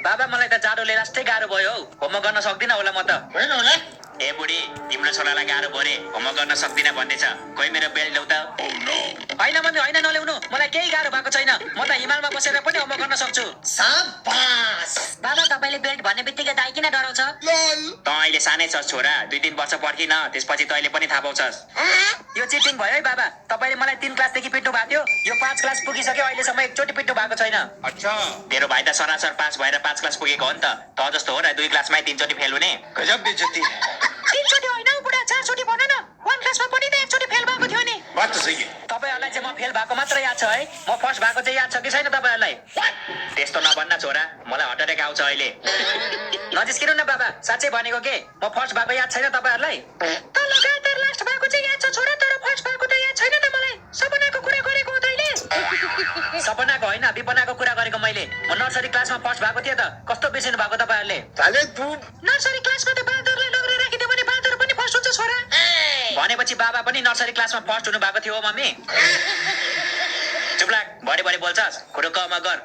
बाबा मलाई त जाडोले लास्टै गाह्रो भयो हौ होमवर्क गर्न सक्दिनँ होला म त होइन होला ए बुढी तिम्रो छोरालाई गाह्रो भयो रे होमवर्क गर्न सक्दिनँ भन्दैछ खोइ मेरो बेल्ट ल्याउ त होइन मम्मी होइन नल्याउनु मलाई केही गाह्रो भएको छैन म त हिमालमा बसेर पनि होमवर्क गर्न सक्छु साबास बाबा तपाईले बेल्ट भन्ने बित्तिकै दाइ किन डराउँछ त अहिले सानै छस् छोरा 2-3 वर्ष पर्खिन त्यसपछि तैँले पनि थाहा पाउँछस् यो चिटिङ भयो है बाबा तपाईले मलाई 3 क्लासदेखि पिट्नु भएको थियो यो 5 क्लास पुगिसक्यो अहिलेसम्म एकचोटि पिट्नु भएको छैन अच्छा तेरो भाइ त सरासर पास भएर 5 क्लास पुगेको हो नि त जस्तो हो र 2 क्लासमै 3 चोटि फेल हुने गजब बेइज्जती 3 चोटि होइन बुढा 4 चोटि भन न 1 क्लासमा पनि त एकचोटि फेल भएको थियो नि बात त सही है तपाईहरुलाई चाहिँ म फेल भएको मात्र याद छ है म फर्स्ट भएको चाहिँ याद छ कि छैन तपाईहरुलाई त्यस्तो नभन्न छोरा मलाई हार्ट अट्याक आउँछ अहिले नजिस्किनु न बाबा साच्चै भनेको के म फर्स्ट भएको याद छैन तपाईहरुलाई त लगातार लास्ट भएको चाहिँ याद छ छोरा तर फर्स्ट भएको त याद छैन त मलाई सपनाको कुरा गरेको हो तैले सपनाको होइन विपनाको कुरा गरेको मैले म नर्सरी क्लासमा फर्स्ट भएको थिएँ त कस्तो बिर्सिनु भएको तपाईहरुले साले तू नर्सरी क्लासमा त बाँदरलाई लगेर राखिदियो भने बाँदर पनि फर्स्ट हुन्छ छोरा भनेपछि बाबा पनि नर्सरी क्लासमा फर्स्ट हुनु भएको थियो मम्मी चुप लाग बढी बढी बोल्छस् खुरुक्क होमवर्क गर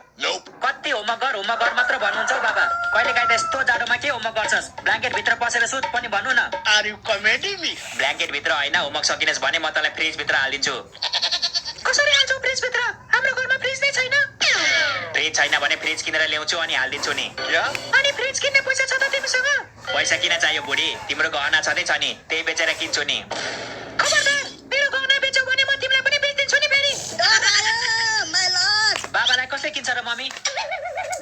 कति होमवर्क गर मात्र भन्नुहुन्छ हौ बाबा कहिले काहीँ त यस्तो जाडोमा के होमवर्क गर्छस् ब्ल्याङ्केट भित्र पसेर सुत पनि भन्नु न are you comedy me blanket भित्र होइन होमवर्क सकिनेस् भने म तँलाई फ्रिज भित्र हालिदिन्छु कसरी हाल्छौ फ्रिज भित्र हाम्रो घरमा फ्रिज नै छैन फ्रिज छैन भने फ्रिज किनेर ल्याउँछु अनि हालिदिन्छु नि अनि फ्रिज किन्ने पैसा छ त तिमीसँग पैसा किन चाहियो बुढी तिम्रो गहना छँदैछ नि त्यही बेचेर किन्छु नि खबरदार मेरो गहना बेचौ भने म तिमीलाई पनि बेचिदिन्छु नि फेरि बाबालाई कसले किन्छ र मम्मी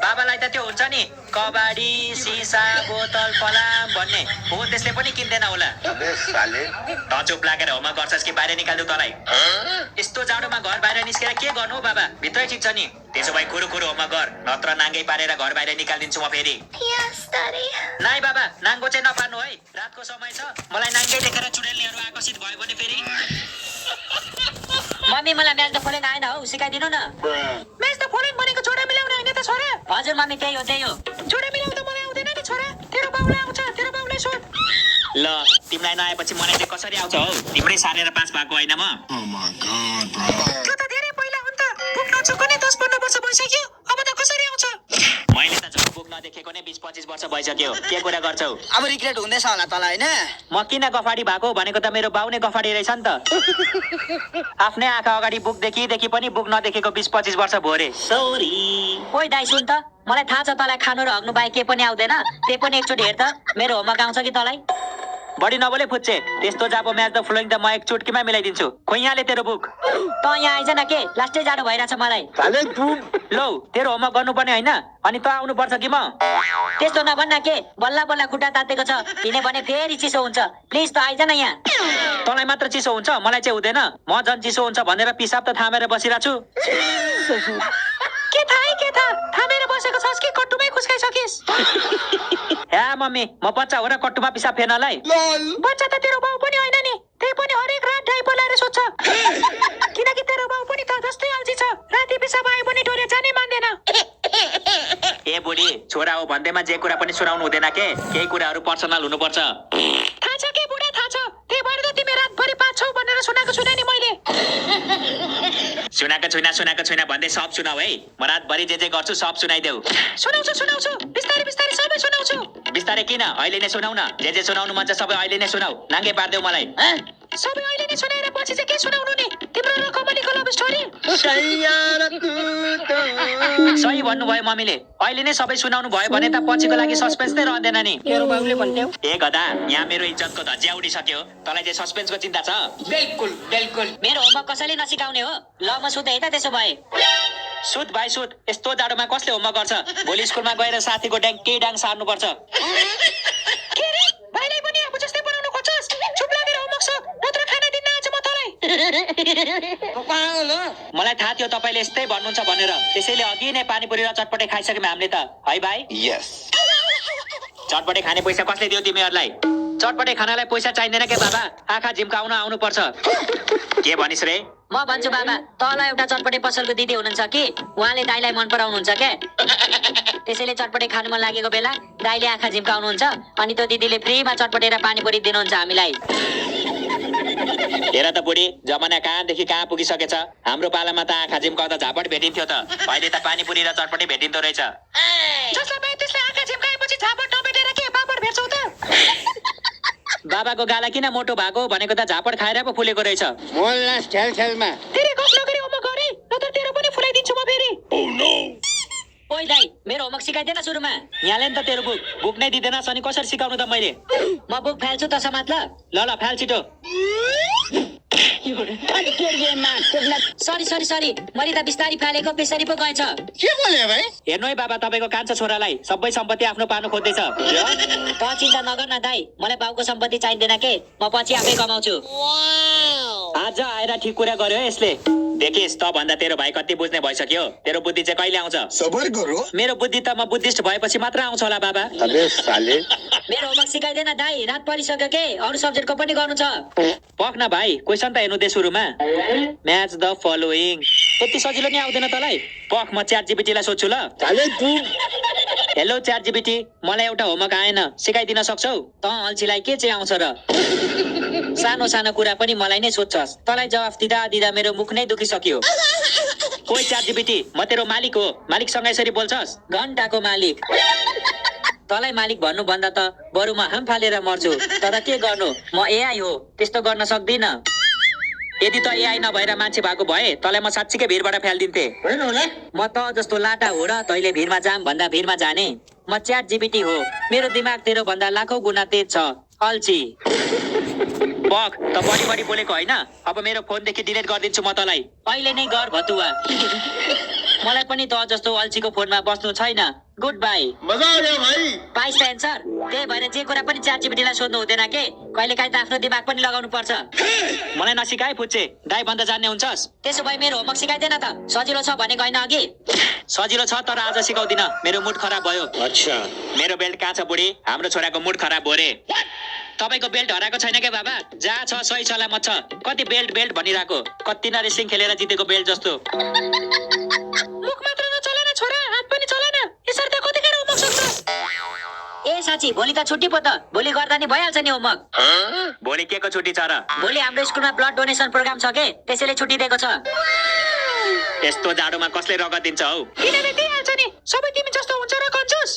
बाबालाई त त्यो हुन्छ नि कबाडी सिसा बोतल फलाम भन्ने हो त्यसले पनि किन्दैन होला अबे साले त चुप लागेर होमवर्क गर्छस् कि बाहिर निकाल्छु तँलाई यस्तो जाडोमा घर बाहिर निस्केर के गर्नु हो बाबा भित्रै ठिक छ नि त्यसो भए खुरु होमवर्क गर नत्र नाङ्गै पारेर घर बाहिर निकालिदिन्छु म फेरि नाइ बाबा नाङ्गो चाहिँ नपार्नु है रातको समय छ मलाई नाङ्गै देखेर चुडेलहरू आकर्षित भयो भने फेरि मम्मी मलाई म्याच त खोलेन आएन हौ सिकाइदिनु न म्याच त खोलेन भनेको छोरा मिलाउने होइन त छोरा हजुर मम्मी त्यही हो छोरा मिलाउँदा मलाई आउँदैन नि छोरा तेरो बाउलाई आउँछ तेरो बाउलाई सोध ल तिमीलाई नआएपछि मलाई चाहिँ कसरी आउँछ हौ तिम्रै सारेर पास भएको होइन म त्यो त धेरै पहिला हो नि त बुक नचुको नै 10-15 वर्ष भइसक्यो अब त कसरी आउँछ मैले त झन् बुक नदेखेको नै 20-25 वर्ष भइसक्यो के कुरा गर्छौ अब रिग्रेट हुँदैछ होला तँलाई होइन म किन गफाडी भएको भनेको त मेरो बाउ नै गफाडी रहेछ नि त आफ्नै आँखा अगाडि बुक देखि पनि बुक नदेखेको 20-25 वर्ष भयो रे सरी ओइ दाइ सुन त मलाई थाहा छ तँलाई खानु र हग्नु बाहेक के पनि आउँदैन त्यही पनि एकचोटि हेर त मेरो होमवर्क आउँछ कि तँलाई बढी नबोले फुच्चे त्यस्तो जाबो म्याच द फ्लोइङ त म एक चुटकीमा मिलाइदिन्छु खोइ यहाँले तेरो बुक त यहाँ आइज न के लास्टै जाडो भइरहेछ मलाई साले तू लौ तेरो होमवर्क गर्नुपर्ने होइन अनि त आउनु पर्छ कि म त्यस्तो नभन्न के बल्ल बल्ल खुट्टा तातेको छ किनभने फेरि चिसो हुन्छ प्लिज त आइज न यहाँ तँलाई मात्र चिसो हुन्छ मलाई चाहिँ हुँदैन म झन् चिसो हुन्छ भनेर पिसाब त थामेर बसिरहेको छु के थाहा थामेर बसेको छस् कि कट्टुमै खुस्काइसकिस हे मम्मी म बच्चा हो र कट्टुमा पिसाब फेर्नलाई बच्चा त तेरो बाउ पनि होइन नि त्यही पनि हरेक रात डाइपर लाएर सोध्छ किनकि तेरो बाउ पनि त जस्तै अल्छी छ राति पिसाब आयो भने डोरे जानै मान्दैन ए बुढी छोरा हो भन्दैमा जे कुरा पनि सुनाउनु हुँदैन के केही कुराहरू पर्सनल हुनुपर्छ थाहा छ के बुढा थाहा छ त्यही भएर त तिमी रातभरि 5-6 भनेर सुनाएको छुइनँ नि मैले सुनाएको छुइनँ भन्दै सब सुनाऊ है म रातभरि जे गर्छु सब सुनाइदेऊ सुनाउँछु बिस्तारै सबै सुनाउँछु बिस्तारै किन अहिले नै सुनाउ न जे सुनाउनु मन छ सबै अहिले नै सुनाऊ नाङ्गे पार्देऊ मलाई सबै अहिले नै सुनाएर पछि चाहिँ के सुनाउनु नि तिम्रो र कमलीको लभ स्टोरी सही भन्नुभयो मम्मीले अहिले नै सबै सुनाउनु भयो भने त पछिको लागि सस्पेन्स नै रहँदैन नि मेरो बाबुले भन्थ्यो ए गदा यहाँ मेरो इज्जतको धज्जिया उडिसक्यो तँलाई चाहिँ सस्पेन्सको चिन्ता छ बिल्कुल मेरो होमवर्क कसैले नसिकाउने हो ल म सुते है त त्यसो भए सुत भाइ सुत यस्तो जाडोमा कसले होमवर्क गर्छ भोलि स्कुलमा गएर साथीको डाङ सार्नुपर्छ के रे भाइलाई पनि आफू जस्तै बनाउनु खोज्छस् चुप लागेर होमवर्क सक नत्र खाना दिन आज म तँलाई मलाई थाहा थियो तपाईँले यस्तै भन्नुहुन्छ भनेर त्यसैले अघि नै पानीपुरी र चटपटे खाइसक्यौँ हामीले त है भाइ यस चटपटे खाने पैसा कसले दियो तिमीहरूलाई चटपटे खानालाई पैसा चाहिँदैन के बाबा आँखा झिम्काउन आउनु पर्छ के भनिस् रे म भन्छु बाबा तँलाई एउटा चटपटे पसलको दिदी हुनुहुन्छ कि उहाँले दाइलाई मन पराउनुहुन्छ के त्यसैले चटपटे खानु मन लागेको बेला दाइले आँखा झिम्काउनुहुन्छ अनि त्यो दिदीले फ्रीमा चटपटे र पानीपुरी दिनुहुन्छ हामीलाई हेर त बुढी जमाना कहाँदेखि कहाँ पुगिसकेछ हाम्रो पालामा त आँखा झिम्काउँदा झापट भेटिन्थ्यो त अहिले त पानीपुरी र चटपटे भेटिँदो रहेछ जसलाई त्यसले आँखा झिम्काएपछि झापड नभेटेर के पापड भेट्छौ त बाबाको गाला किन मोटो भएको भनेको त झापड खाएर पो फुलेको रहेछ मोल्ला ठेल ठेलमा तेरे गफ नगरी होमवर्क गरे नत्र तेरो पनि फुलाइदिन्छु म फेरि ओइ दाइ मेरो होमवर्क सिकाइदेन सुरुमा यहाँले नि त तेरो बुक नै दिँदैन अनि कसरी सिकाउनु त मैले म बुक फाल्छु त समात ल फाल छिटो सरी मैले त बिस्तारी फालेको बिस्तारी पो गएछ के बोले भाइ हेर्नु है बाबा तपाईँको कान्छो छोरालाई सबै सम्पत्ति आफ्नो पार्नु खोज्दैछ त चिन्ता नगर न दाइ मलाई बाउको सम्पत्ति चाहिँदैन के म पछि आफै कमाउँछु आज आएर ठिक कुरा गर्यो है यसले देखिस् त भन्दा तेरो भाइ कति बुझ्ने भइसक्यो तेरो बुद्धि चाहिँ कहिले आउँछ सबर गरो मेरो बुद्धि त म बुद्धिस्ट भएपछि मात्र आउँछ होला बाबा अबे साले मेरो होमवर्क सिकाइदेन दाइ रात परिसक्यो के अरू सब्जेक्टको पनि गर्नु छ पक्न भाइ क्वेसन त हेर्नु दे सुरुमा म्याच द फलोइङ यति सजिलो नि आउँदैन तँलाई पख म च्याट जिपिटीलाई सोध्छु ल साले तू हेलो च्याट जिपिटी मलाई एउटा होमवर्क आएन सिकाइदिन सक्छौ त अल्छीलाई के चाहिँ आउँछ र सानो सानो कुरा पनि मलाई नै सोध्छस् तँलाई जवाफ दिँदा दिँदा मेरो मुख नै दुखिसक्यो कोही च्याट जिपिटी म तेरो मालिक हो मालिकसँग यसरी बोल्छस् घन्टाको मालिक तँलाई मालिक भन्नु भन्दा त बरु म हाम फालेर मर्छु तर के गर्नु म एआई हो त्यस्तो गर्न सक्दिन यदि त एआई नभएर मान्छे भएको भए तँलाई म साँच्चीकै भिडबाट फ्यालिदिन्थे म त जस्तो लाटा हो र तैले भिडमा जाम भन्दा भिडमा जाने म च्याट जिपिटी हो मेरो दिमाग तेरो भन्दा लाखौं गुणा तेज छ अल्छी पक त बढी बोलेको होइन अब मेरो फोनदेखि डिलिट गरिदिन्छु म तँलाई अहिले नै गर भतुवा मलाई पनि त जस्तो अल्छीको फोनमा बस्नु छैन गुड बाई मजा आयो भाइ पाइस एन्सर त्यही भएर जे कुरा पनि च्याट जिपिटीलाई सोध्नु हुँदैन के कहिलेकाहीँ त आफ्नो दिमाग पनि लगाउनु पर्छ मलाई नसिकाए फुच्चे दाइ भन्दा जान्ने हुन्छस् त्यसो भए मेरो होमवर्क सिकाइदेन त सजिलो छ भनेको होइन अघि सजिलो छ तर आज सिकाउँदिन मेरो मुड खराब भयो अच्छा मेरो बेल्ट कहाँ छ बुढी हाम्रो छोराको मुड खराब भयो रे तपाईको बेल्ट हराएको छैन के बाबा जहाँ छ सही सलामत छ कति बेल्ट भनिरहेको कति न रेसिङ खेलेर जितेको बेल्ट जस्तो मुख मात्र नचलेन छोरा हात पनि चलेन यसरी त कतिखेर होमवर्क सक्छस् ए साँच्ची भोलि त छुट्टी पो त भोलि गर्दा नि भइहाल्छ नि होमवर्क भोलि के को छुट्टी छ र भोलि हाम्रो स्कुलमा ब्लड डोनेसन प्रोग्राम छ के त्यसैले छुट्टी दिएको छ यस्तो जाडोमा कसले रगत दिन्छ हौ किनभने दिइहाल्छ नि सबै तिमी जस्तो हुन्छ र कन्जुस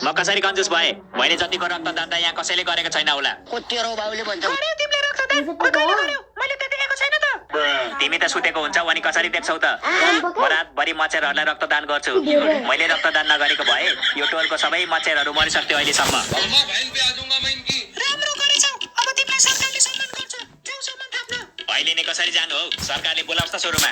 म कसरी कन्जुस भए मैले जतिको रक्तदान त यहाँ कसैले गरेको छैन होला तेरो बाउले भन्छ गर्यौ तिमीले रक्तदान कहिले गर्यौ मैले त देखेको छैन त तिमी त सुतेको हुन्छौ अनि कसरी देख्छौ त म रातभरि मच्छरहरूलाई रक्तदान गर्छु मैले रक्तदान नगरेको भए यो टोलको सबै मच्छरहरू मरिसक्थ्यो अहिलेसम्म राम्रो गरेछौ अब तिमीलाई सरकारले सम्मान गर्छ जाऊ सम्मान थाप्न अहिले नै कसरी जानु हौ सरकारले बोलाउँछ त सुरुमा